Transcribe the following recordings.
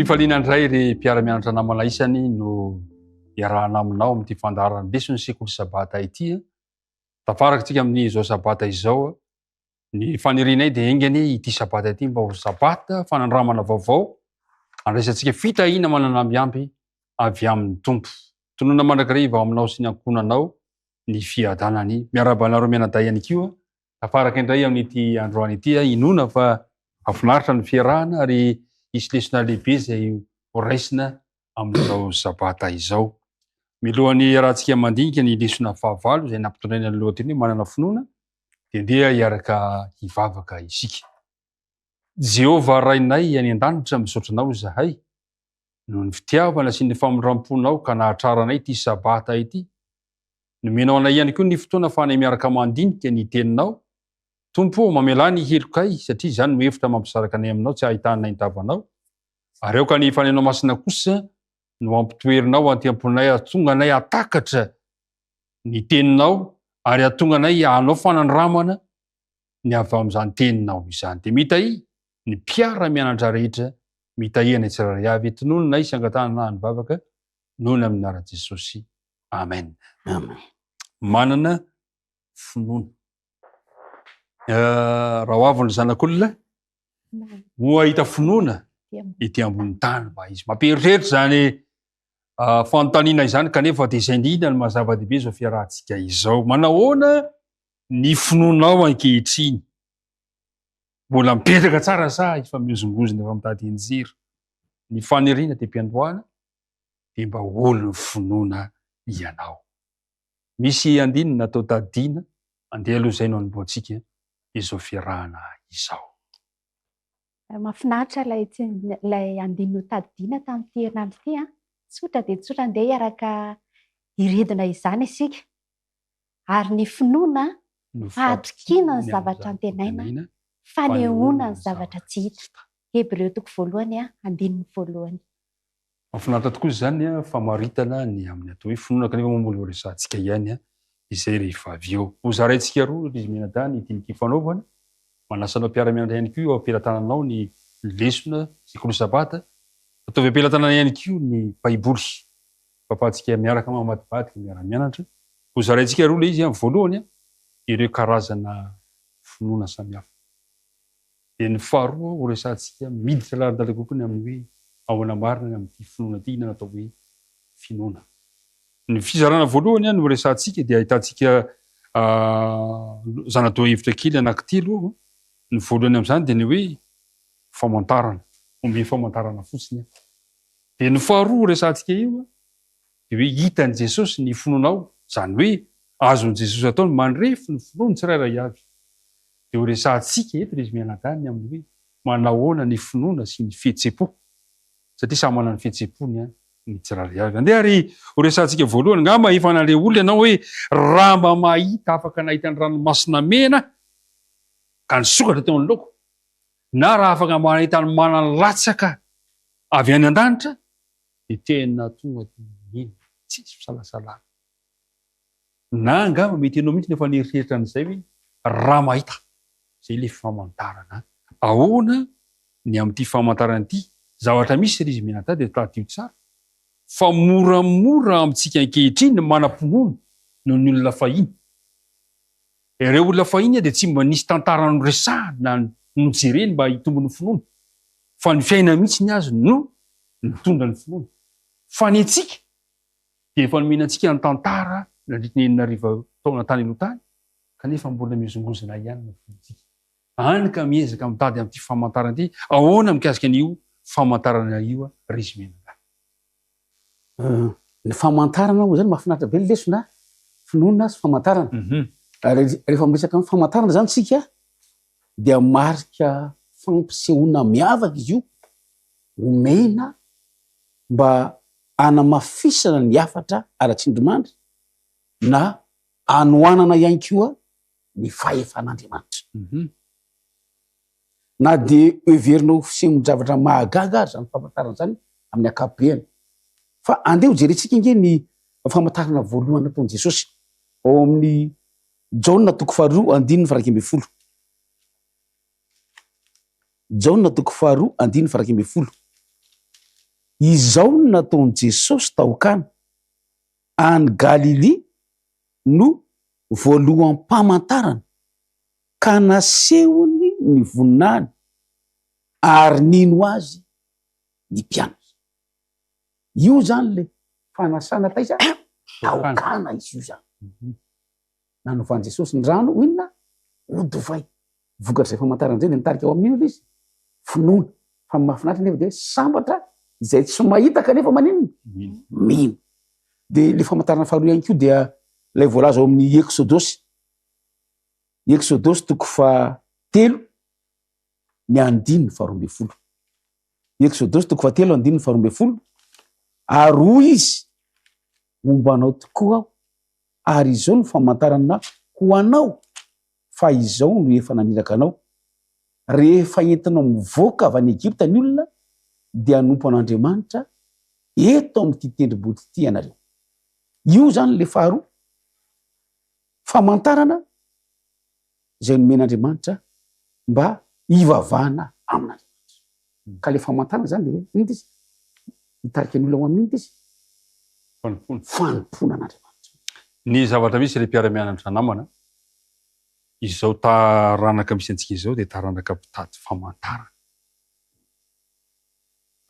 Am-pifaliana indray ry mpiara-mianatra namana isany no iarahana aminao amin'ity fandaharan'ny leson'ny sekoly sabata ity. Tafaraka antsika amin'izao sabata izao. Ny fanirianay dia enga anie ity sabata ity mba ho sabata fanandramana vaovao andraisantsika fitahiana manana ambiamby avy amin'ny Tompo. Tononina mandrakariva ao aminao sy ny ankohonanao ny fiadanany. Miarahaba anareo mianadahy ihany koa. Tafaraka indray amin'ity androany ity, inoana fa hahafinaritra ny fiarahana ary hisy lesona lehibe izay ho raisina amin'izao sabata izao. Milohan'ny hiarahantsika mandinika ny lesona fahavalo izay nampitondraina ny lohateny hoe manana finoana dia ndeha hiaraka hivavaka isika. Jehovah Rainay any an-danitra, misaotra Anao izahay noho ny fitiavana sy ny famindram-ponao ka nahatraranay ity Sabata ity. Nomenao anay ihany koa ny fotoana afahanay miaraka mandinika ny Teninao. Tompo ô, mamelà ny helokay, satria izany no hevitra mampisaraka anay aminao tsy ahitanay ny tavanao. Ary aoka ny Fanahinao Masina kosa no hampitoherinao aty am-ponay hahatonga anay hahatakatra ny Teninao ary hahatonga anay hanao fanandramana ny avy amin'izany Teninao izany. Dia mitahia ny mpiara-mianatra rehetra, mitahia anay tsirairay avy, tonononay sy angatahana ny vavaka noho ny amin'ny anaran'i Jesosy. Amen. Amen. Manana finoana. Eh, raha ho avy ny zanak'olona, moa hahita finoana ety ambony tany va izy? Mampieritreritra izany ah, fanontaniana izany kanefa dia izay indrindra no maha-zava-dehibe izao fiarahantsika izao. Manahoana ny finoanao ankehitriny? Mbola mipetraka tsara sa efa mihozongozona efa mitady hianjera? Ny faniriana dia am-piandohana dia mba ho olon'ny finoana ianao. Misy andininy natao tadidiana, andeha aloha izay no anombohantsika izao fiarahana izao. Mahafinaritra ilay ilay andininy notadidiana tamin'ity herinandro ity an! Tsotra dia tsotra, andeha hiaraka hiredona izany isika. Ary ny finoana, fahatokiana ny zavatra antenaina, fanehoana ny zavatra tsy hita. Hebreo toko voalohany andininy voalohany. Mahafinaritra tokoa izany famaritana ny amin'ny atao hoe finoana kanefa moa mbola ho resahantsika ihany izay rehefa avy eo. Ho zaraintsika roa ry mianadahy ny dinika ifanaovana. Manasa anao mpiara-mianatra ihany koa eo am-pelatananao ny lesona sekoly sabata. Ataovy am-pelatanana ihany koa ny baiboly. Fahafahantsika miaraka mamadibadika miara-mianatra. Ho zaraintsika roa ilay izy, voalohany ireo karazana finoana samihafa. Dia ny faharoa ho resahantsika miditra lalindalina kokoa ny amin'ny hoe ahoana marina ny amin'ity finoana ity, inona no atao hoe finoana. Ny fizarana voalohany no resahantsika dia ahitantsika zana-dohahevitra kely anankitelo eo. Ny voalohany amin'izany dia ny hoe famantarana, omeo famantarana fotsiny aho. Dia ny faharoa ho resahantsika eo dia hoe hitan'i Jesosy ny finoanao, izany hoe azon'i Jesosy atao ny mandrefy ny finoan'ny tsirairay avy. Dia ho resahantsika eto ry izy mianadahy ny amin'ny hoe manahoana ny finoana sy ny fihetseham-po, satria samy manana ny fihetseham-pony ny tsirairay avy. Andeha ary ho resahantsika voalohany, angamba efa nandre olona ianao hoe raha mba mahita afaka nahita ny ranomasina mena ka nisokatra teo anoloako, na raha afaka mba nahita ny mana nilatsaka avy any an-danitra, dia tena tonga dia mino, tsisy fisalasalana. Na angamba mety ianao mihitsy no efa nieritreritra an'izay hoe raha mahita, izay ilay famantarana. Ahoana ny amin'ity famantarana ity? Zavatra misy ry izy mianadahy dia tadidio tsara fa moramora amintsika ankehitriny ny manam-pinoana noho ny olona fahiny. Ireo olona fahiny dia tsy mba nisy tantara noresahany na nojereny mba hitombo ny finoany fa ny fiainana mihitsy ny azy no nitondra ny finoana. Fa ny antsika dia efa nomena antsika ny tantara nandritry ny 6000 taona tany aloha tany kanefa mbola mihozongozona ihany ny finoantsika. Any ka miezaka mitady amin'ity famantarana ity, ahoana mikasika an'io famantarana io ry izy mianadahy? Ny famantarana moa zany mahafinaritra be ny lesona, finoana sy famantarana. Rehefa miresaka amin'ny famantarana zany tsika dia marika fampisehoana miavaka izy io omena mba hanamafisana ny hafatra ara-tsindrimandry na hanohanana ihany koa ny fahefan'Andriamanitra. Na dia heverina ho fisehon-javatra mahagaga aza izany famantarana izany amin'ny ankapobeny. Fa andeha hojerentsika ange ny famantarana voalohany nataon'i Jesosy ao amin'ny Jaona toko faharoa andininy faha 11. Jaona toko faharoa andininy faha 11. Izao no nataon'i Jesosy tao Kana, any Galilia no voaloham-pamantarana, ka nasehony ny voninahiny, ary nino azy ny mpianatra. Io izany ilay fanasana taiza? Tao Kana izy io izany. Nanovan'i Jesosy ny rano ho inona? Ho divay. Vokatr'izay famantarana izay dia nitarika ho amin'inona ilay izy? Finoana. Fa ny mahafinaritra anefa dia sambatra izay tsy mahita kanefa maninona? Mino. Dia ilay famantarana faharoa ihany koa dia ilay voalaza ao amin'ny Eksodosy. Eksodosy toko fahatelo ny andininy faharoa ambin'ny folo. Eksodosy toko fahatelo andininy faharoa ambin'ny folo. Ary hoy izy, homba anao tokoa aho, ary izao no famantarana ho anao fa izao no efa naniraka anao, rehefa entinao mivoaka avy any Egypta ny olona, dia hanompo an'Andriamanitra eto amin'ity tendrombohitra ity ianareo. Io izany ilay faharoa, famantarana izay nomen'Andriamanitra mba hivavahana amin'Andriamanitra. Ka ilay famantarana izany dia inona izy? Hitarika ny olona ho amin'inona izy? Fanompoana. Fanompoana an'Andriamanitra. Ny zavatra misy ry mpiara-mianatra namana, izao taranaka misy antsika izao dia taranaka mpitady famantarana.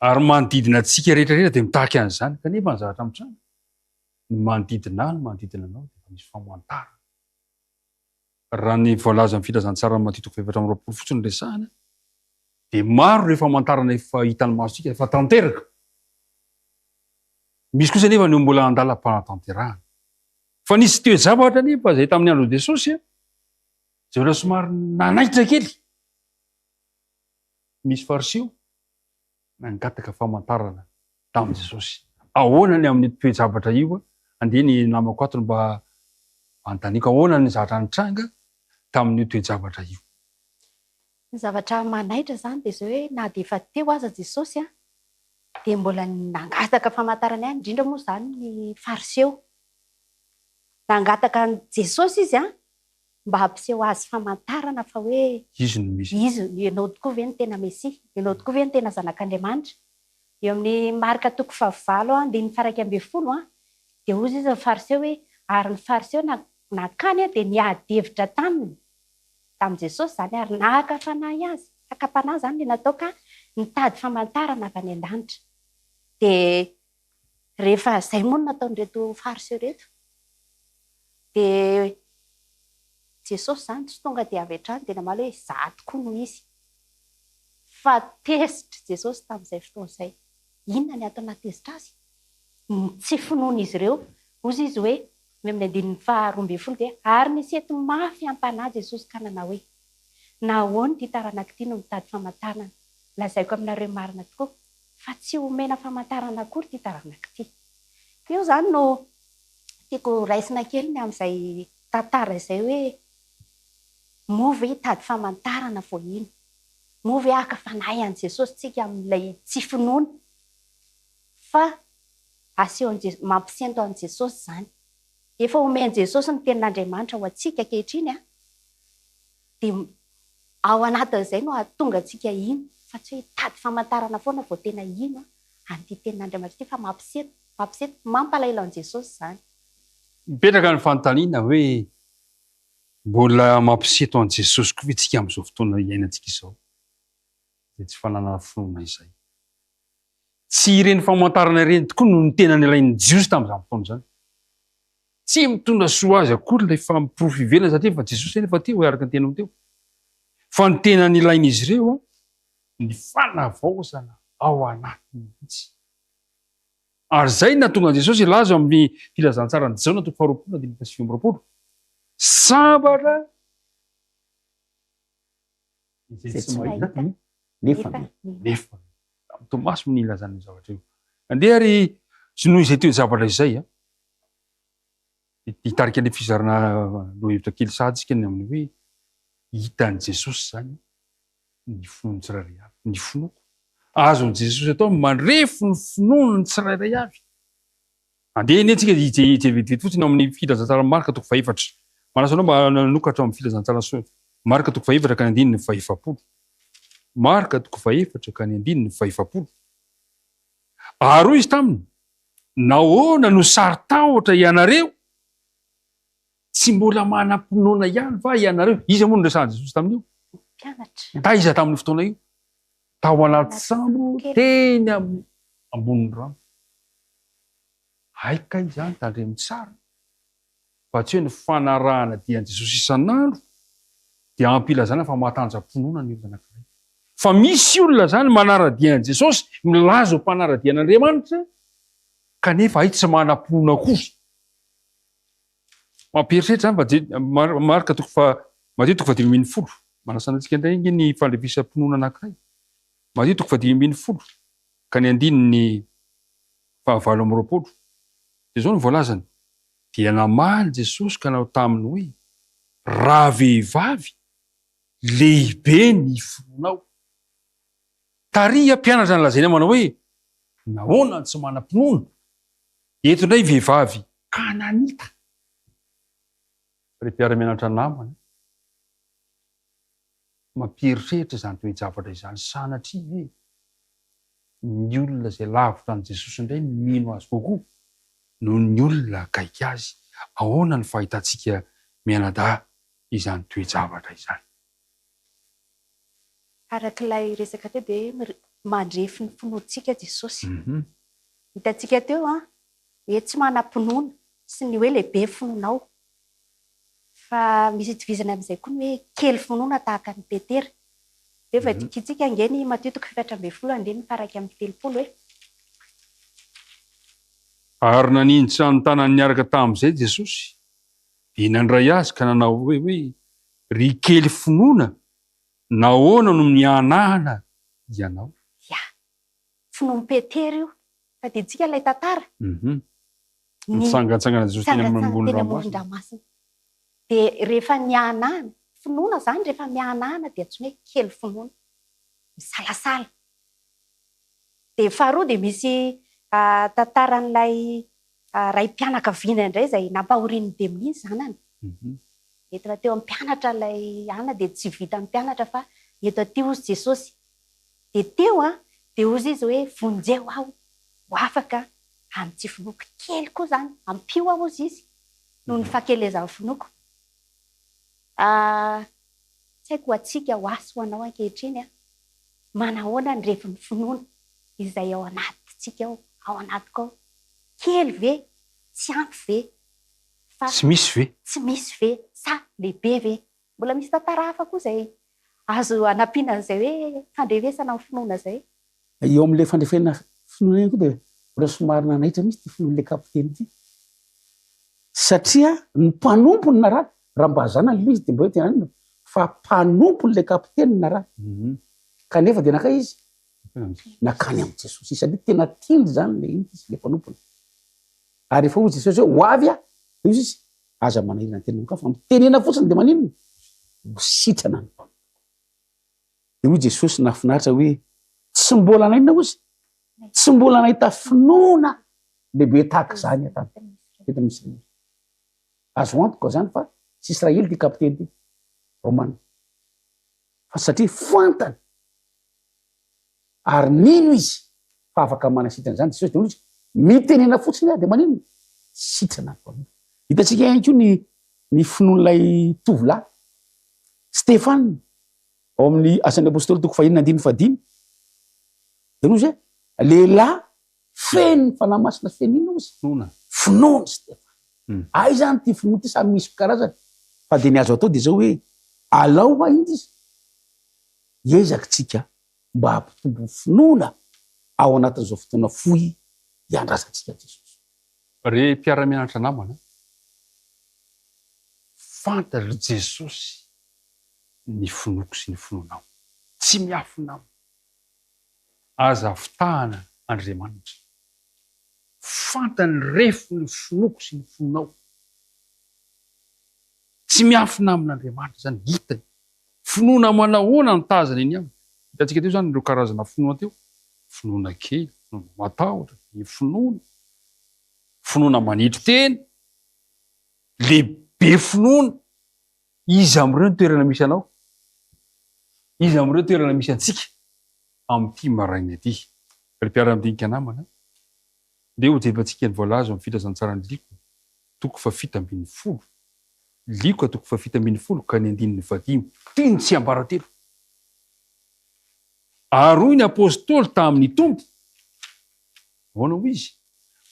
Ary manodidina antsika rehetra rehetra dia mitaky an'izany, kanefa ny zavatra mitranga, ny manodidina ahy, ny manodidina anao dia efa misy famantarana. Raha ny voalazan'ny filazantsaran'i Matio toko faha-24 fotsiny no resahana dia maro ireo famantarana efa hitan'ny masontsika efa tanteraka. Misy kosa anefa ny mbola andalam-panatanterahana. Fa nisy toe-javatra anefa izay tamin'ny andron'i Jesosy izay mbola somary nanaitra kely. Misy Fariseo nangataka famantarana tamin'i Jesosy. Ahoana ny amin'io toe-javatra io? Andeha ny namako ato no mba anontaniako ahoana ny zavatra nitranga tamin'io toe-javatra io. Ny zavatra manaitra izany dia izao hoe na dia efa teo aza Jesosy dia mbola nangataka famantarana ihany, indrindra moa izany ny Fariseo. Nangataka an'i Jesosy izy mba hampiseho azy famantarana fa hoe Izy no Mesia. Izy, ianao tokoa ve no tena Mesia? Ianao tokoa ve no tena Zanak'Andriamanitra? Eo amin'ny Marka toko fahavalo andininy faha-11 dia hoy izy ny Fariseo hoe, ary ny Fariseo nankany dia niady hevitra taminy, tamin'i Jesosy izany, ary naka fanahy azy. Fakam-panahy izany ilay natao ka nitady famantarana avy any an-danitra. Dia rehefa izay moa no nataon'ireto Fariseo ireto, dia Jesosy izany tsy tonga dia avy hatrany dia namaly hoe, Izaho tokoa no izy. Fa tezitra Jesosy tamin'izay fotoana izay. Inona ny antony nahatezitra Azy? Ny tsy finoan'izy ireo. Hoy Izy hoe, eo amin'ny andininy faha-12 dia, Ary nisento mafy am-panahy Jesosy ka nanao hoe, Nahoana ity taranaka ity no mitady famantarana? Lazaiko aminareo marina tokoa, fa tsy homena famantarana akory ity taranaka ity. Io izany no tiako raisina kely ny amin'izay tantara izay hoe, Moa ve hitady famantarana vao hino? Moa ve haka fanahy an'i Jesosy tsika amin'ilay tsy finoana? Fa asehon'i Jesosy, mampisento an'i Jesosy izany. Efa omen'i Jesosy ny tenin'Andriamanitra ho antsika ankehitriny an, dia ao anatin'izay no hahatonga antsika hino, fa tsy hoe hitady famantarana foana vao tena hino an'ity tenin'Andriamanitra ity fa mampisento, mampisento, mampalahelo an'i Jesosy izany. Mipetraka ny fanontaniana hoe Mbola mampisento an'i Jesosy koa ve tsika amin'izao fotoana iainantsika izao? Izay tsy fananana finoana izay. Tsy ireny famantarana ireny tokoa no tena nilain'ny Jiosy tamin'izany fotoana izany. Tsy mitondra soa azy akory ilay famporofo ivelany satria efa Jesosy anefa teo araka ny teninao teo. Fa ny tena nilain'izy ireo ny fanavaozana ao anatiny mihitsy. Ary izay no nahatonga an'i Jesosy hilaza ao amin'ny Filazantsaran'i Jaona toko faharoapolo andininy fahasivy amby roapolo, Sambatra izay tsy mahita nefa mino. Nefa mino. Tamin'i Tomasy no nilazana io zavatra io. Andeha ary noho izay toe-javatra izay, hitarika ilay fizarana lohahevitra kely sahady isika ny amin'ny hoe hitan'i Jesosy izany ny finoan'ny tsirairay avy, ny finoako. Azon'i Jesosy atao ny mandrefy ny finoan'ny tsirairay avy. Andeha anie tsika hijery vetivety fotsiny ao amin'ny Filazantsaran'i Marka toko fahefatra. Manasa anao mba hanokatra ao amin'ny Filazantsaran'i Marka toko fahefatra ka ny andininy fahefapolo. Marka toko fahefatra ka ny andininy fahefapolo. Ary hoy izy taminy, Nahoana no saro-tahotra ianareo? Tsy mbola manam-pinoana ihany va ianareo? Iza moa no resahan'i Jesosy tamin'io? Mpianatra. Taiza tamin'io fotoana io? Tao anaty sambo teny amin'ny ambonin'ny rano. Hay kay izany, tandremo tsara fa tsy hoe ny fanarahana dia an'i Jesosy isan'andro dia ampy ilazana fa mahatanja-pinoana ny olona anankiray. Fa misy olona izany manara-dia an'i Jesosy, milaza ho mpanara-dia an'Andriamanitra, kanefa hay tsy manam-pinoana akory. Mampieritreritra izany fa Marka toko faha, Matio toko faha-15. Manasa antsika indray ange ny fandrefesam-pinoana anankiray. Matio toko faha-15 ka ny andininy faha-28. Dia izao no voalazany, Dia namaly Jesosy ka nanao taminy hoe, Ravehivavy, lehibe ny finoanao. Tariha mpianatra nolazaina manao hoe, Nahoana no tsy manam-pinoana? Eto indray vehivavy Kananita. Ry mpiara-mianatra namana, mampieritreritra izany toe-javatra izany. Sanatria ve ny olona izay lavitra an'i Jesosy indray no mino Azy kokoa noho ny olona akaiky Azy? Ahoana no fahitantsika mianadahy izany toe-javatra izany? Araka ilay resaka teo dia mandrefy ny finoantsika Jesosy. Hitantsika teo an, hoe tsy manam-pinoana sy ny hoe lehibe finoanao. Fa misy itovizana amin'izay koa ny hoe kely finoana tahaka an'i Petera. Dia vakintsika ange ny Matio toko faha-14 andininy faha-31 e. Ary naninjitra ny tanany niaraka tamin'izay Jesosy, dia nandray azy ka nanao hoe, Ry kely finoana, nahoana no mihanahana ianao? Ya. Finoan'i Petera io. Tadidintsika ilay tantara? Nitsangantsangana Jesosy teny amoron-dranomasina. Teny amoron-dranomasina. Dia rehefa nihanahana, finoana izany rehefa mihanahana dia antsoina hoe kely finoana. Misalasala. Dia faharoa dia misy tantaran'ilay raim-pianakaviana indray izay nampahorian'ny demonia ny zanany. Nentina teo amin'ny mpianatra ilay anona dia tsy vitan'ny mpianatra fa eto aty hozy Jesosy. Dia teo an, dia hozy izy hoe vonjeo aho ho afaka amin'ny tsy finoako. Kely koa izany, ampio aho hozy izy noho ny fahakelezan'ny finoako. Tsy haiko ho antsika, ho ahy sy ho anao ankehitriny an, manahoana ny revin'ny finoana izay ao anatintsika ao, ao anatiko ao. Kely ve? Tsy ampy ve? Fa Tsy misy ve? Tsy misy ve? Sa lehibe ve? Mbola misy tantara hafa koa izay azo anampiana an'izay hoe fandrefesana ny finoana izay. Eo amin'ilay fandrefena finoana ihany koa dia mbola somary nanaitra mihitsy ity finoan'ilay kapiteny ity. Satria ny mpanompony narary, raha mba zanany aloha izy dia mba hoe tena inona, fa mpanompon'ilay kapiteny narary. Kanefa dia nankaiza izy? Nankany amin'i Jesosy izy satria tena tiany izany ilay izy, ilay mpanompony. Ary rehefa hoy Jesosy hoe ho avy aho, dia hoy izy, aza manahirana tena amin'izany fa mitenena fotsiny dia maninona? Ho sitrana ny mpanompoko. Dia hoy Jesosy nahafinaritra hoe, tsy mbola nainona hozy? Tsy mbola nahita finoana lehibe tahaka izany aho tany teto amin'ny Israely. Azo antoka izany fa tsy Israely ity kapiteny ity, Romana. Fa satria fantany ary nino izy fa afaka manasitrana izany Jesosy dia hoy izy, mitenena fotsiny aho dia maninona? Sitrana ny mpanompo. Hitantsika ihany koa ny ny finoan'ilay tovolahy Stefana ao amin'ny Asan'ny Apostoly toko fahenina andininy fahadimy. Dia hoy izy hoe, lehilahy feno ny Fanahy Masina feno inona hozy? Finoana. Finoana Stefana. Aiza any ity finoana ity samy misy karazany. Fa dia ny azo atao dia izao hoe, alao hoa inty izy, hiezaka tsika mba hampitombo finoana ao anatin'izao fotoana fohy hiandrasantsika an'i Jesosy. Ry mpiara-mianatra namana, fantatr'i Jesosy ny finoako sy ny finoanao. Tsy miafina aminy. Aza fitahana Andriamanitra. Fantany refo ny finoako sy ny finoanao. Tsy miafina amin'Andriamanitra izany, hitany. Finoana manahoana no tazana eny aminy? Hitantsika teo izany ireo karazana finoana teo, finoana kely, finoana matahotra, be finoana, finoana manetry tena, lehibe finoana. Iza amin'ireo ny toerana misy anao? Iza amin'ireo toerana misy antsika amin'ity maraina ity? Ry mpiara-midinika namana. Ndeha hojerentsika ny voalaza ao amin'ny Filazantsaran'i Lioka, toko fahafito ambin'ny folo. Lioka toko fahafito ambin'ny folo ka ny andininy fahadimy. Teny tsiambaratelo. Ary hoy ny Apostoly tamin'ny Tompo, ahoana hoy izy?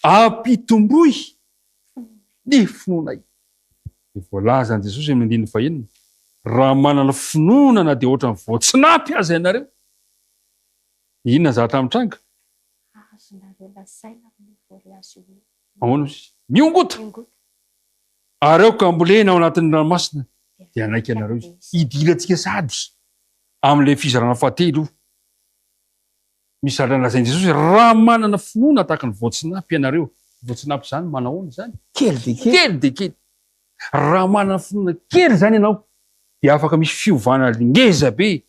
Ampitomboy ny finoanay. Dia voalazan'i Jesosy amin'ny andininy fahenina, Raha manana finoana na dia ohatran'ny voatsinapy aza ianareo, inona ny zavatra mitranga? Azonareo lazaina amin'ny voalaza io hoe. Ahoana hoy izy? Miongota! Miongota. Ary aoka hambolena ao anatin'ny ranomasina, dia hanaiky anareo izy. Hidirantsika sady amin'ilay fizarana fahatelo io. Misy zavatra nolazain'i Jesosy hoe, Raha manana finoana tahaka ny voatsinapy ianareo. Voatsinapy izany manahoana izany? Kely dia kely. Kely dia kely. Raha manana finoana kely izany ianao, dia afaka misy fiovana ngeza be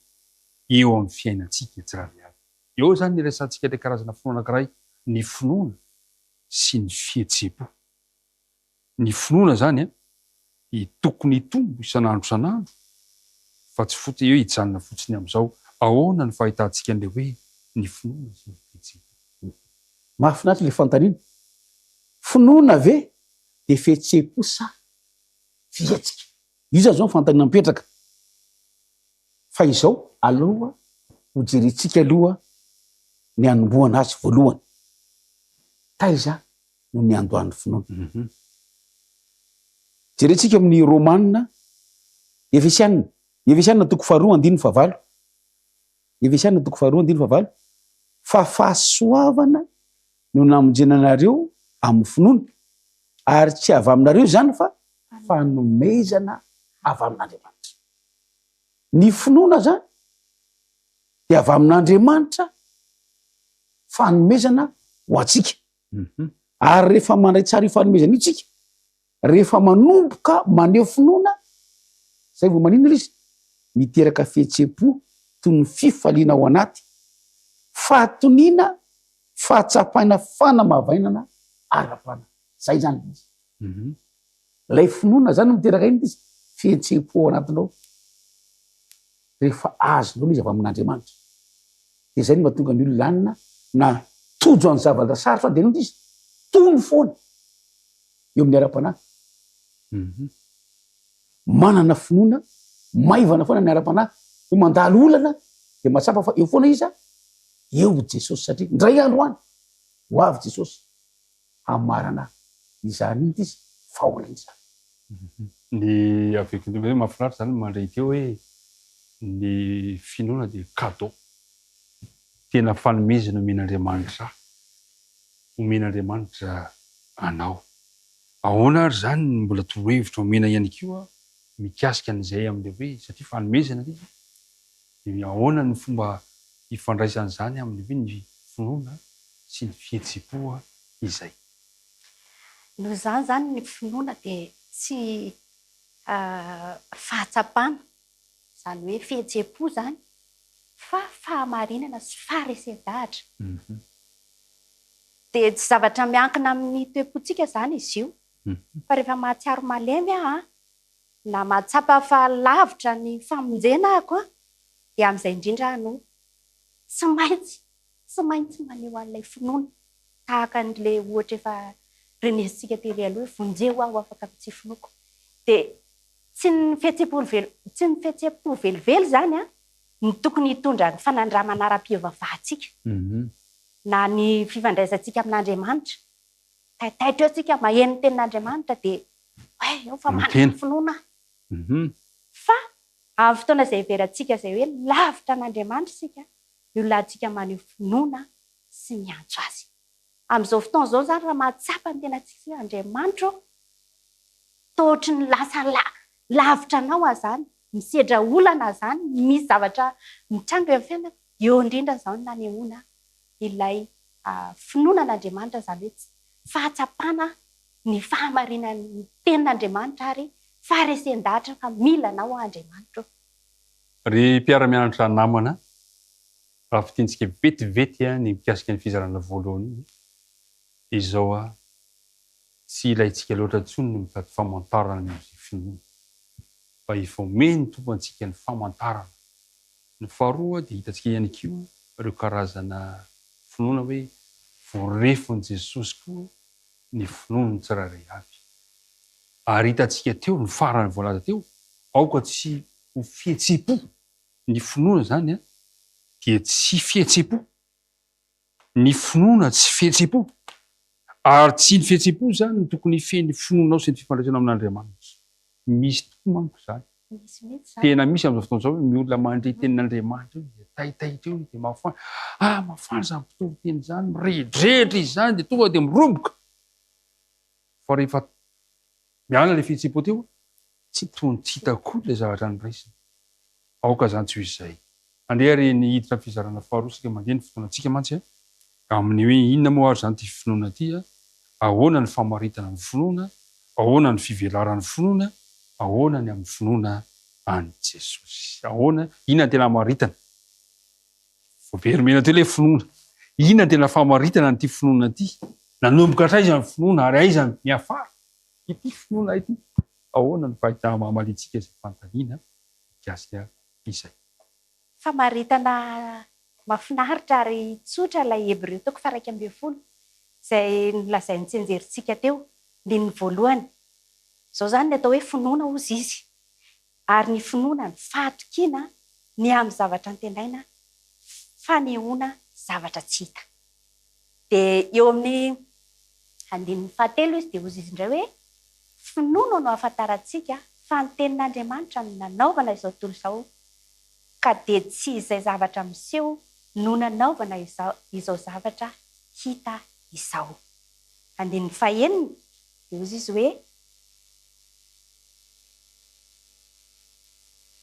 eo amin'ny fiainantsika tsirairay avy. Eo izany ny iresahantsika ilay karazana finoana anankiray, ny finoana sy ny fihetseham-po. Ny finoana izany an, dia tokony hitombo isan'andro isan'andro fa tsy fotsiny hoe hijanona fotsiny amin'izao. Ahoana ny fahitantsika an'ilay hoe ny finoana sy ny fihetseham-po? Mahafinaritra ilay fanontaniana. Finoana ve dia fihetseham-po sa fihetsika? Io izany izao ny fanontaniana mipetraka. Fa izao aloha ho jerentsika aloha ny hanombohana azy voalohany. Taiza no niandohan'ny finoana. Jerentsika amin'ny Romana, Efesiana, Efesiana toko faharoa andininy fahavalo, Efesiana toko faharoa andininy fahavalo, fa fahasoavana no namonjena anareo amin'ny finoana, ary tsy avy aminareo izany fa fanomezana avy amin'Andriamanitra. Ny finoana izany dia avy amin'Andriamanitra fanomezana ho antsika. Ary rehefa mandray tsara io fanomezana io tsika, rehefa manomboka maneho finoana, zay vao maninona ilay izy? Miteraka fihetseham-po toy ny fifaliana ao anaty, fahatoniana, fahatsapaina fanamavainana ara-panahy. Zay zany ilay izy. Ilay finoana zany no miteraka inona izy? Fihetseham-po ao anatinao. Rehefa azonao ilay izy avy amin'Andriamanitra. Dia izay no mahatonga ny olona anona na tojo any zavatra sarotra dia inona izy? Tony foana eo amin'ny ara-panahy. Manana finoana maivana foana ny ara-panahy. Hoe mandalo olana dia mahatsapa fa eo foana iza? Eo Jesosy satria indray andro any ho avy Jesosy hamarana izany inona izy? Fahoriana izany. Ny avec ny hoe mahafinaritra zany mandre teo hoe ny finoana dia cadeau, tena fanomezana omen'Andriamanitra ahy, omen'Andriamanitra anao. Ahoana ary zany ny mbola torohevitra omena ihany koa mikasika an'izay amin'ilay hoe satria fanomezana ilay izy dia ahoana ny fomba ifandraisan'izany amin'ny hoe ny finoana sy ny fihetseham-po izay. Noho izany izany ny finoana dia tsy fahatsapana, izany hoe fihetseham-po izany, fa fahamarinana sy faharesen-dahatra. Dia tsy zavatra miankina amin'ny toe-pontsika izany izy io, fa rehefa mahatsiaro malemy aho na mahatsapa fa lavitra ny famonjena ahako dia amin'izay indrindra aho no tsy maintsy Tsy maintsy maneho an'ilay finoana, tahaka an'ilay ohatra efa renesintsika tery aloha hoe vonjeo aho afaka amin'ny tsy finoako. Dia tsy ny fihetseham-po tsy ny fihetseham-po velively izany an, no tokony hitondra ny fanandramana ara-pivavahantsika, na ny fifandraisantsika amin'Andriamanitra. Taitaitra eo isika maheno ny tenin'Andriamanitra dia hoe eo fa manana finoana aho. Fa amin'ny fotoana izay heverantsika izay hoe lavitra an'Andriamanitra isika, io lahintsika maneho finoana sy miantso Azy. Amin'izao fotoana izao izany raha mahatsapa ny tenantsika hoe Andriamanitra ô, toa ohatry ny lasa lavitra Anao aho izany, misedra olana aho izany, misy zavatra mitranga eo amin'ny fiainako, eo indrindra izao no nanehoana ilay finoana an'Andriamanitra, izany hoe fahatsapana ny fahamarinan'ny tenin'Andriamanitra ary faharesen-dahatra fa mila Anao aho Andriamanitra ô. Ry mpiara-mianatra namana, raha fintintsika vetivety ny mikasika ny fizarana voalohany iny, dia izao, tsy ilaintsika loatra intsony ny mitady famantarana ny amin'izay finoana, fa efa omen'ny Tompo antsika ny famantarana. Ny faharoa dia hitantsika ihany koa ireo karazana finoana hoe. Voarefon'i Jesosy koa ny finoan'ny tsirairay avy. Ary hitantsika teo ny farany voalaza teo, aoka tsy ho fihetseham-po. Ny finoana izany dia tsy fihetseham-po. Ny finoana tsy fihetseham-po. Ary tsy ny fihetseham-po izany no tokony hifehy ny finoanao sy ny fifandraisanao amin'Andriamanitra. Misy tokoa manko izany. Misy mihitsy izany. Tena misy amin'izao fotoana izao hoe ny olona mandre tenin'Andriamanitra eo dia taitaitra eo dia mafana. Ah, mafana izany mpitory teny izany, mirehidrehitra izy izany dia tonga dia miroboka. Fa rehefa miala ilay fihetseham-po teo, tsy tony tsy hita akory ilay zavatra noraisina. Aoka izany tsy ho izay. Andeha ary ny hiditra amin'ny fizarana faharoa isika mandeha ny fotoanantsika mantsy a, amin'ny hoe inona moa ary izany ity finoana ity a, ahoana ny famaritana ny finoana, ahoana ny fivelaran'ny finoana, ahoana ny amin'ny finoana an'i Jesosy. Ahoana, inona ny tena hamaritana? Voaverimena teo ilay finoana. Inona ny tena famaritana an'ity finoana ity? Nanomboka hatraiza ny finoana ary aiza no niafara ity finoana ity? Ahoana no fahitana mamaliantsika izay fanontaniana mikasika izay? Famaritana mahafinaritra ary tsotra ilay Hebreo toko faha-11 izay nolazain'ny tsianjerintsika teo, andininy voalohany. Izao izany ny atao hoe finoana hozy izy. Ary ny finoana ny fahatokiana ny amin'ny zavatra antenaina, fanehoana zavatra tsy hita. Dia eo amin'ny andininy fahatelo izy dia hozy izy indray hoe, Finoana no ahafantarantsika fa ny tenin'Andriamanitra no nanaovana izao tontolo izao, ka dia tsy izay zavatra miseho no nanaovana izao zavatra hita izao. Andininy fahenina dia hozy izy hoe.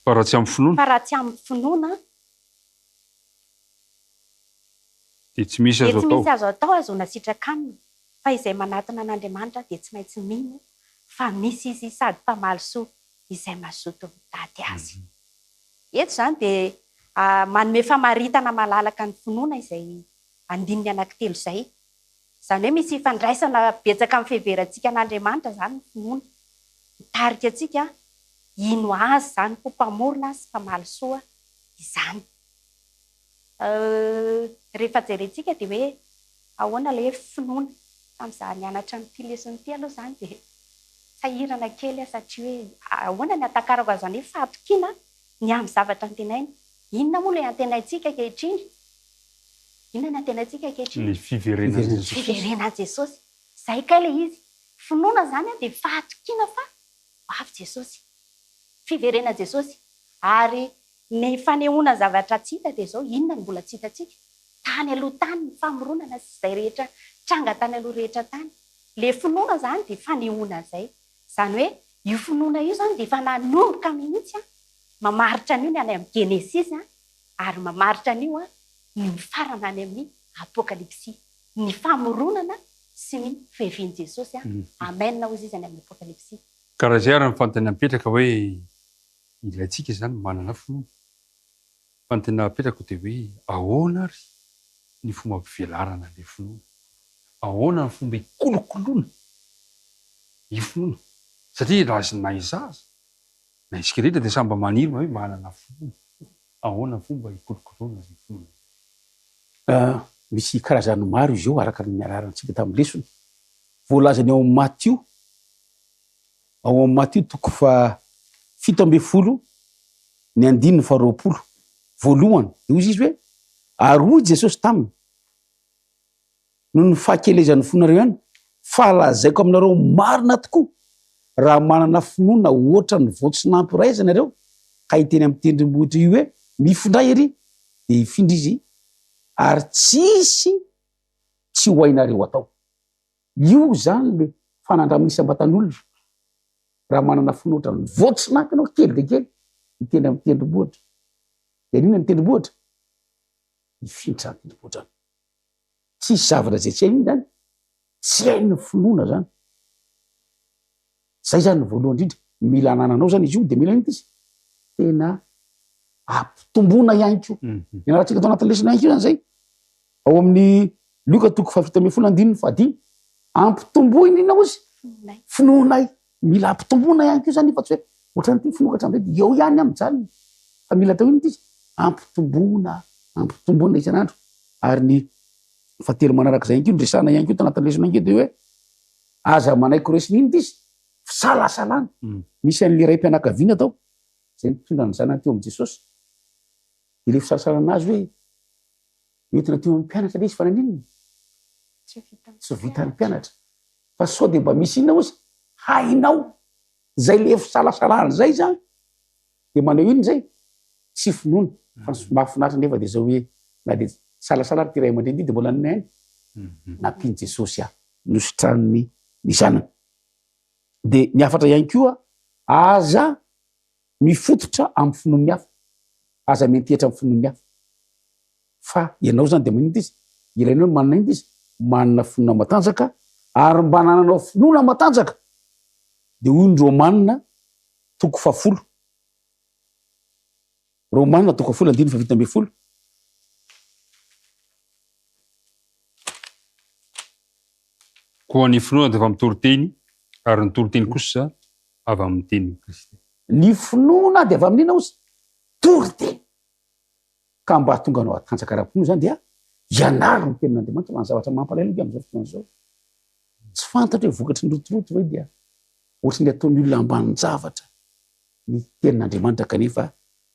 Fa raha tsy amin'ny finoana. Fa raha tsy amin'ny finoana. Dia tsy misy azo Dia tsy atao. misy azo atao ahazoana sitraka aminy, fa izay manatona an'Andriamanitra dia tsy maintsy mino fa misy Izy sady mpamaly soa izay mazoto mitady Azy. Eto izany dia manome famaritana malalaka ny finoana izay andininy anankitelo izay. Izany hoe misy ifandraisana betsaka amin'ny fiheverantsika an'Andriamanitra izany ny finoana. Mitarika antsika hino Azy izany ho Mpamorona sy Mpamaly soa izany. Rehefa jerentsika dia hoe ahoana ilay hoe finoana. Tamin'izaho nianatra an'ity lesona ity aloha izany dia sahirana kely aho satria hoe ahoana ny hahatakarako an'izany hoe fahatokiana ny amin'ny zavatra antenaina. Inona moa ilay antenaintsika ankehitriny? Inona ny antenaintsika ankehitriny? Ny fiverenan'i Jesosy. Fiverenan'i Jesosy. Izay kay ilay izy. Finoana izany dia fahatokiana fa ho avy Jesosy. Fiverenan'i Jesosy. Ary ny fanehoana zavatra tsy hita dia izao, inona no mbola tsy hitantsika? Tany aloha tany ny famoronana sy izay rehetra tranga tany aloha rehetra tany. Ilay finoana izany dia fanehoana an'izay. Izany hoe io finoana io izany dia efa nanomboka mihitsy mamaritra an'io ny any amin'ny Genesisy ary mamaritra an'io ny mifarana any amin'ny Apokalypsy, ny famoronana sy ny fiavian'i Jesosy. Amen hozy izy any amin'ny Apokalypsy. Ka raha izay ary ny fanontaniana mipetraka hoe ilaintsika izany ny manana finoana, fa ny tena apetrako dia hoe ahoana ary ny fomba ampivelarana ilay finoana? Ahoana ny fomba ikolokoloana ny finoana? Satria raha na izaho aza, na isika rehetra dia samy mba maniry hoe manana finoana. Ahoana ny fomba ikolokoloana izay finoana izay? Misy karazany maro izy io araka ny nianarantsika tamin'ny lesona. Voalazany ao amin'ny Matio, ao amin'ny Matio toko faha 17 ny andininy faha 20 voalohany dia hoy izy hoe, Ary hoy Jesosy taminy, Noho ny fahakelezan'ny fonareo ihany, fa lazaiko aminareo marina tokoa, raha manana finoana hoatra ny voatsinampy iray aza ianareo, ka hiteny amin'ny tendrombohitra io hoe, Mifindra ery, dia hifindra izy, ary tsy hisy tsy ho hainareo atao. Io izany ilay fanandraman'ny isam-batan'olona, raha manana finoana hoatra ny voatsinampy ianao, kely dia kely, hiteny amin'ny tendrombohitra. Dia inona ny tendrombohitra? Hifindra ny tendrombohitra. Tsisy zavatra izay tsy hainy zany, tsy hainy ny finoana zany. Zay zany ny voalohany indrindra, mila anananao zany izy io de mila inona izy? Tena ampitomboina ihany koa. Nianarantsika tao anatin'ny lesona ihany koa zany zay. Ao amin'ny Lioka toko fahafito ambin'ny folo andininy fahadimy, ampitomboina inona hozy? Finoanay. Mila ampitomboina ihany koa zany fa tsy hoe ohatran'ity finoako hatramin'izay dia eo ihany aho mijanona. Fa mila atao inona ity? Ampitomboina, ampitomboina isan'andro. Ary ny. Fahatelo manarak'izay ihany koa, noresahana ihany koa tanatin'ny lesona ihany koa dia hoe aza manaiky ho resin'inona ity izy? Fisalasalana. Misy an'ilay raim-pianakaviana tao izay nitondra ny zanany teo amin'i Jesosy. Dia ilay fisalasalana azy hoe nentina teo amin'ny mpianatra ilay izy fa naninona? Tsy vitan'ny mpianatra. Fa sao dia mba misy inona ozy? Hainao. Izay ilay fisalasalana izay izany dia maneho inona izay? Tsy finoana. Fa ny mahafinaritra anefa dia izao hoe na dia nisalasala ary ity ray aman-dreny ity dia mbola nanao ihany. Nampian'i Jesosy ahy. Nositraniny ny zanany. Dia ny hafatra ihany koa, aza mifototra amin'ny finoan'ny hafa. Aza miantehitra amin'ny finoan'ny hafa. Fa ianao izany dia maninona izy? Ilainao ny manana inona izy? Manana finoana matanjaka, ary mba hanananao finoana matanjaka dia hoy ny Romana toko fahafolo. Romana toko fahafolo andininy fahafito ambin'ny folo. Koa ny finoana dia avy amin'ny toriteny, ary ny toriteny kosa avy amin'ny tenin'i Kristy. Ny finoana dia avy amin'ny inona ozy? Toriteny. Ka mba hahatonga anao hatanjaka ara-pinoana izany dia ianaro ny tenin'Andriamanitra fa ny zavatra mampalahelo ange amin'izao fotoana izao tsy fantatra hoe vokatry ny rotoroto ve dia ohatry ny ataon'ny olona ambanin-javatra ny tenin'Andriamanitra kanefa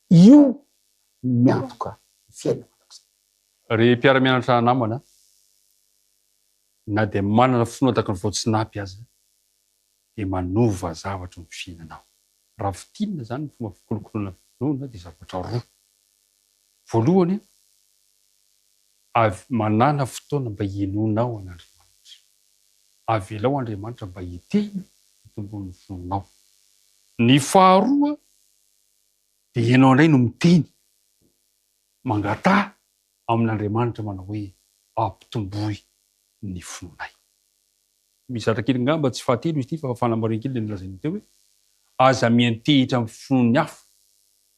io no miantoka ny fiainana mandrakizay. Ry mpiara-mianatra namana, na dia manana finoana tahaka ny voatsinapy aza dia manova zavatra ny fiainanao. Raha fintinina izany ny fomba fikolokoloana finoana dia zavatra roa. Voalohany, avy manàna fotoana mba hihainoanao an'Andriamanitra. Avelao Andriamanitra mba hiteny hitomboan'ny finoanao. Ny faharoa dia ianao indray no miteny, mangataha amin'Andriamanitra manao hoe ampitomboy ny finoanay. Misy zatra kely angamba tsy fahatelo izy ity fa fanamarihana kely ilay nolazaina teo hoe aza miantehitra amin'ny finoan'ny hafa.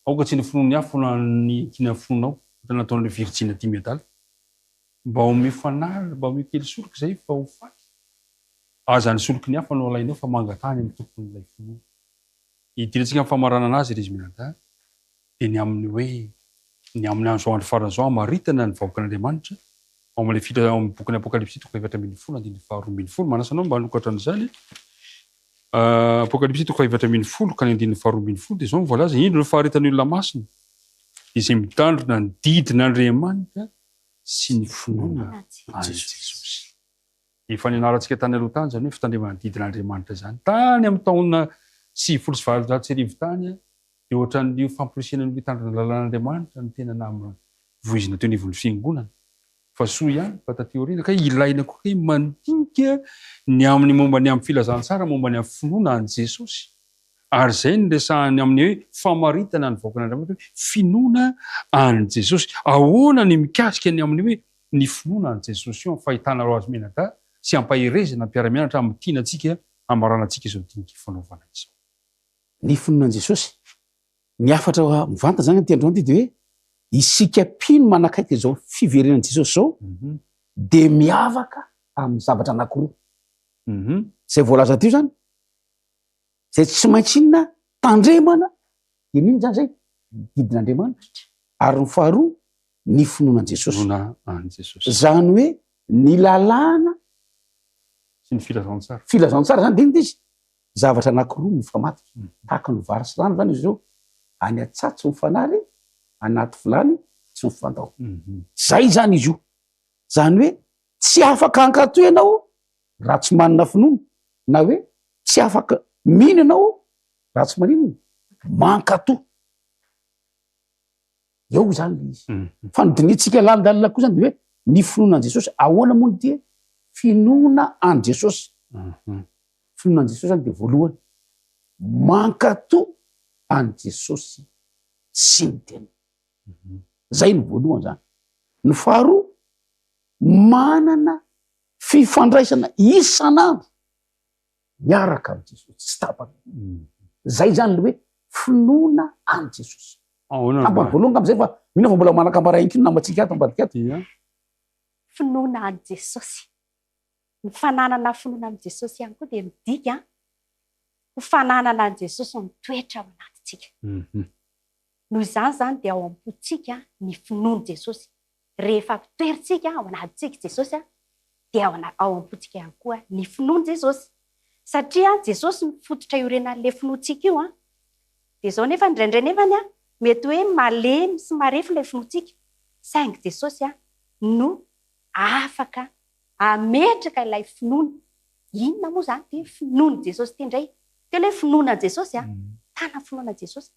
Aoka tsy ny finoan'ny hafa no hanikiana ny finoanao, ohatra nataon'ireo virjina dimy adala. Mba omeo fanala, mba omeo kely soloky izay fa ho faty. Aza ny soloky ny hafa no alainao fa mangataha any amin'ny tompon'ilay finoana. Hidirantsika amin'ny famaranana azy ry izy mianadahy. dia ny amin'ny hoe ny amin'ny andro andro farany izao hamaritana ny vahoakan'Andriamanitra ao amin'ilay fila ao amin'ny bokin'ny Apokalypsy toko 14 andininy faharoa ambin'ny folo. Manasa anao mba hanokatra an'izany. Apokalypsy toko 14 ka ny andininy faharoa ambin'ny folo dia izao no voalaza, indro ny faharetan'ny olona masina izay mitandrina ny didin'Andriamanitra sy ny finoana an'i Jesosy. Efa nianarantsika tany aloha tany izany hoe fitandremana ny didin'Andriamanitra izany. Tany amin'ny taona 1890 tany dia ohatran'ny famporisihana ny hitandrina ny lalàn'Andriamanitra no tena voizina teo anivon'ny fiangonana. Fa soa ihany fa taty aoriana kay ilaina koa kay mandinika ny amin'ny momba ny amin'ny filazantsara momba ny amin'ny finoana an'i Jesosy. Ary izay no resahany amin'ny hoe famaritana ny vahoakan'Andriamanitra hoe finoana an'i Jesosy. Ahoana ny mikasika ny amin'ny hoe ny finoana an'i Jesosy io amin'ny fahitanareo azy mianadahy sy ampaherezana ny mpiara-mianatra amin'ny tiana antsika hamaranantsika izao dinika ifanaovana izao. Ny finoana an'i Jesosy. Ny hafatra mivantana izany amin'ity androany ity dia hoe isika mpino manakaiky izao fiverenan'i Jesosy izao dia miavaka amin'ny zavatra anankiroa. Izay voalaza teo izany, izay tsy maintsy inona tandremana, dia n'inona izany izay? Ny didin'Andriamanitra. Ary ny faharoa, ny finoana an'i Jesosy. Finoana an'i Jesosy. Izany hoe ny lalàna sy ny filazantsara. Filazantsara izany dia inona izy? Zavatra anankiroa mifamatotra, tahaka ny vary sy rano izany izy ireo, any an-tsaha tsy mifanary, anaty vilany tsy mifandao. Izay izany izy io. Izany hoe tsy afaka hankatò ianao raha tsy manana finoana, na hoe tsy afaka mino ianao raha tsy maninona? Mankatò. Eo izany ilay izy. Fa ny dinihintsika lalindalina koa izany dia hoe ny finoana an'i Jesosy, ahoana moa ny ity e? Finoana an'i Jesosy. Finoana an'i Jesosy izany dia voalohany, mankatò an'i Jesosy sy ny teniny. Izay no voalohany izany. Ny faharoa, manana fifandraisana isan'andro miaraka amin'i Jesosy, tsy tapaka. Izay izany ilay hoe finoana an'i Jesosy. Ahoana no Tapany voalohany angamba izay fa mino aho fa mbola manakambara ihany koa ny namantsika ato ambadika ato. Ia. Finoana an'i Jesosy. Ny fananana finoana amin'i Jesosy ihany koa dia midika ho fananana an'i Jesosy mitoetra ao anatintsika. Noho izany izany dia ao am-pontsika ny finoan'i Jesosy. Rehefa ampitoerintsika ao anatintsika Jesosy dia ao ao am-pontsika ihany koa ny finoan'i Jesosy. Satria Jesosy no fototra iorenan'ilay finoantsika io an. Dia izao nefa indraindray nefany an, mety hoe malemy sy marefo ilay finoantsika, saingy Jesosy no afaka hametraka ilay finoana. Inona moa izany ity finoan'i Jesosy ity indray? Teo ilay finoana an'i Jesosy an, tana finoana an'i Jesosy.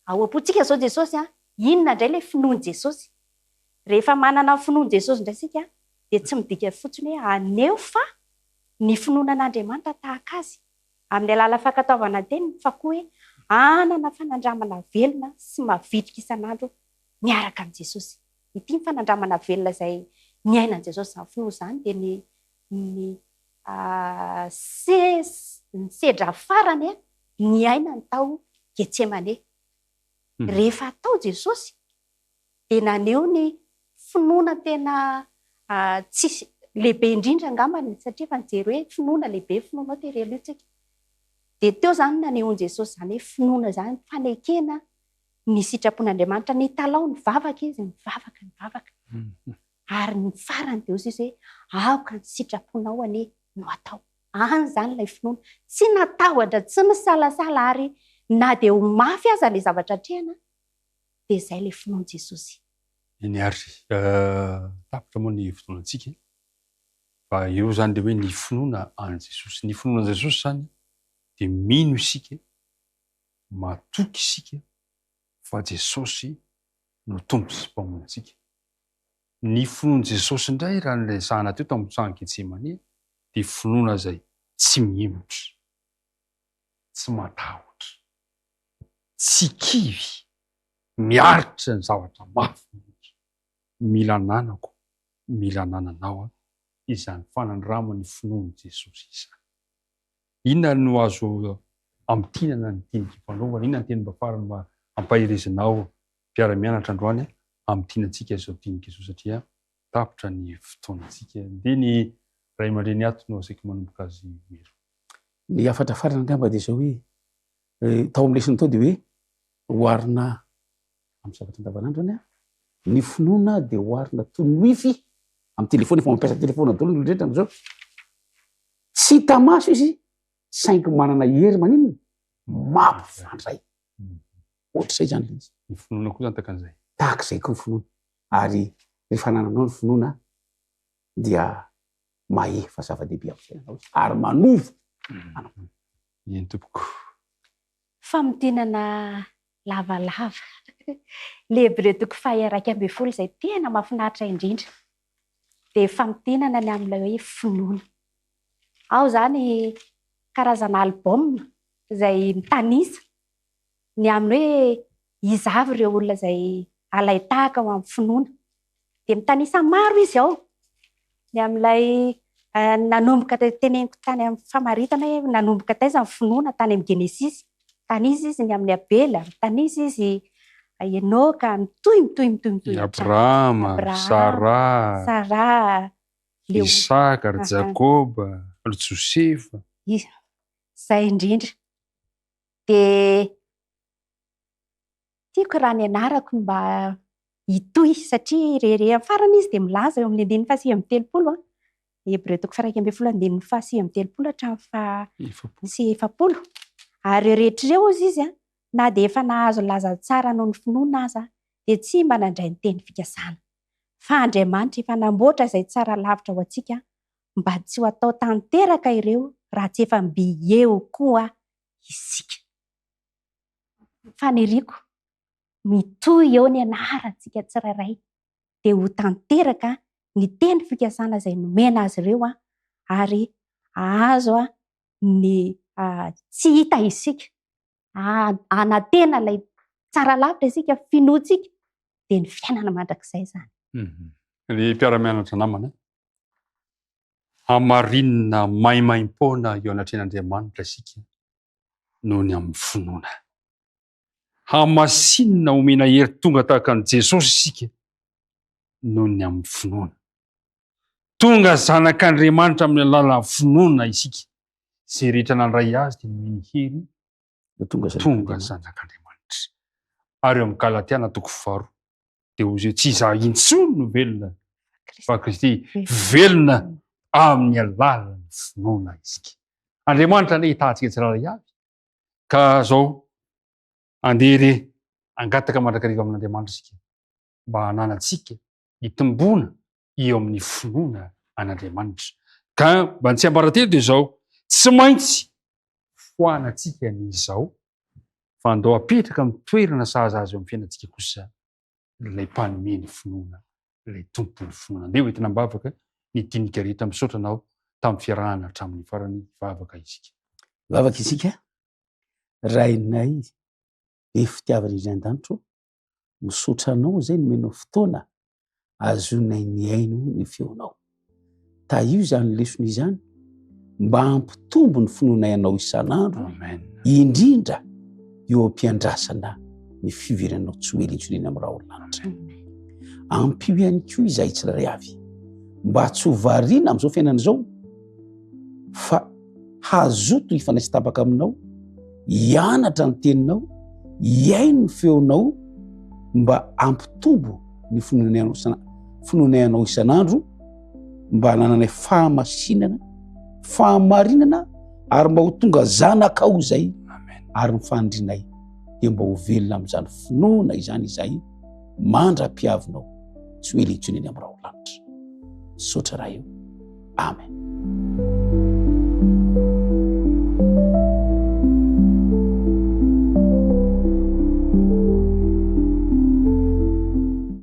Ao am-pontsika izao Jesosy an, inona indray ilay finoan'i Jesosy? Rehefa manana ny finoan'i Jesosy indray isika dia tsy midika fotsiny hoe haneho fa ny finoana an'Andriamanitra tahaka Azy amin'ny alalan'ny fankatoavana ny teniny fa koa hoe hanana fanandramana velona sy mavitrika isan'andro miaraka amin'i Jesosy. Ity ny fanandramana velona izay niainan'i Jesosy izany finoana izany dia ny ny ny sedra farany niainany tao Getsemane. Rehefa tao Jesosy dia naneho ny finoana tena tsisy lehibe indrindra angambany satria efa nijery hoe finoana lehibe finoanao tery aloha tsika. Dia teo izany nanehoan'i Jesosy izany hoe finoana izany, fanekena ny sitrapon'Andriamanitra. Nitalaho nivavaka izy, nivavaka, nivavaka. Ary ny farany dia hoy izy hoe, aoka ny sitraponao anie no atao. Any izany ilay finoana. Tsy natahotra, tsy nisalasala ary na dia ho mafy aza ilay zavatra atrehina dia izay ilay finoan'i Jesosy. Eny ary, tapitra moa ny fotoanantsika fa eo izany ilay hoe ny finoana an'i Jesosy. Ny finoana an'i Jesosy izany dia mino isika, matoky isika fa Jesosy no Tompo sy Mpamonjy antsika. Ny finoan'i Jesosy indray raha niresahana teo tamin'ny sahan'i Getsemane dia finoana izay tsy mihemotra, tsy matahotra, tsy kivy, miaritra ny zavatra mafy mihitsy. Mila ananako, mila anananao izany fanandraman'ny finoan'i Jesosy izany. Inona no azo amintinana ny dinika ifanaovana? Inona ny teny mba farany mba ampaherezinao mpiara-mianatra androany hamintinantsika izao dinika izao satria tapitra ny fotoanantsika. Dia ny ray aman-dreny ato no asaiko manomboka azy Miro. Ny hafatra farany angamba dia izao hoe, tao amin'ny lesona tao dia hoe oharina amin'ny zavatra andavanandro izany an, ny finoana dia oharina toy ny wifi amin'ny telefona, efa mampiasa telefona daholo ny olona rehetra amin'izao. Tsy hita maso izy saingy manana hery maninona? Mampifandray. Ohatr'izay izany ilay izy. Ny finoana koa izany tahaka an'izay. Tahaka izay koa ny finoana. Ary rehefa anananao ny finoana dia mahefa zava-dehibe amin'ny fiainanao izy ary manova anao. Eny tompoko. Famintinana lavalava. Ilay Hebreo toko faha-11 izay tena mahafinaritra indrindra dia famintinana ny amin'ilay hoe finoana. Ao izany karazana album izay mitanisa ny amin'ny hoe iza avy ireo olona izay alain-tahaka ho amin'ny finoana. Dia mitanisa maro izy ao. Ny amin'ilay nanomboka teneniko tany amin'ny famaritana hoe nanomboka taiza ny finoana, tany amin'ny Genesisy. Mitanisa izy ny amin'i Abela, mitanisa izy Enoka, mitohy mitohy mitohy mitohy I Abrahama, Saraha, Saraha, Isaka, ry Jakoba, ry Josefa. Izay indrindra. Dia tiako raha ny anarako no mba hitohy satria rehereha amin'ny farany izy dia milaza eo amin'ny andininy faha-39 an, Hebreo toko faha-11 andininy faha-39 hatramin'ny faha-40. Ary ireo rehetra ireo hozy izy an, na dia efa nahazo laza tsara noho ny finoana aza dia tsy mba nandray ny teny fikasana. Fa Andriamanitra efa namboatra izay tsara lavitra ho antsika mba tsy ho atao tanteraka ireo raha tsy efa mby eo koa isika. Faniriako, mitohy eo ny anarantsika tsirairay dia ho tanteraka ny teny fikasana izay nomena azy ireo ary hahazo ny tsy hita isika, hanantena ilay tsara lavitra isika, finoantsika dia ny fiainana mandrakizay izany. Ry mpiara-mianatra namana, hamarinina maimaimpoana eo anatrehan'Andriamanitra isika noho ny amin'ny finoana. Hamasinina omena hery tonga tahaka an'i Jesosy isika noho ny amin'ny finoana. Tonga zanak'Andriamanitra amin'ny alalan'ny finoana isika. Izay rehetra nandray azy dia nomeny hery tonga zanak'Andriamanitra. Ary eo amin'ny Galatiana toko faharoa. Dia hoy izy hoe tsy izaho intsony no velona fa Kristy velona amin'ny alalan'ny finoana isika. Andriamanitra anie hitahantsika tsirairay avy ka zao andeha re angataka mandrakariva amin'Andriamanitra isika mba hananantsika hitomboana eo amin'ny finoana an'Andriamanitra. Ka mba ny tsiambaratelo dia izao, tsy maintsy foanantsika ny izao fa andao apetraka amin'ny toerana sahaza azy eo amin'ny fiainantsika kosa ilay mpanome ny finoana, ilay tompon'ny finoana. Andeha hoentina am-bavaka ny dinika rehetra. Misaotra anao tamin'ny fiarahana hatramin'ny farany. Hivavaka isika. Hivavaka isika. Rainay be fitiavana indrindra an-danitra ô, Misaotra anao izay nomenao fotoana ahazoanay mihaino ny feonao. Tahio izany lesona izany mba hampitombo ny finoanay anao isan'andro, indrindra eo am-piandrasana ny fiverenanao tsy ho ela intsony eny amin'ny rahon'ny lanitra. Ampio ihany koa izahay tsirairay avy mba tsy ho variana amin'izao fiainana izao fa hazoto hifandray tsy tapaka aminao, hianatra ny teninao, hihaino ny feonao mba hampitombo ny finoanay anao isan'andro, mba hanananay fahamasinana, fahamarinana ary mba ho tonga zanakao izay ary ny fanindrinay dia mba ho velona amin'izany finoana izany izay mandra-piavinao tsy ho ela intsony eny amin'ny rahona lanitra. Misaotra Ray o. Amen.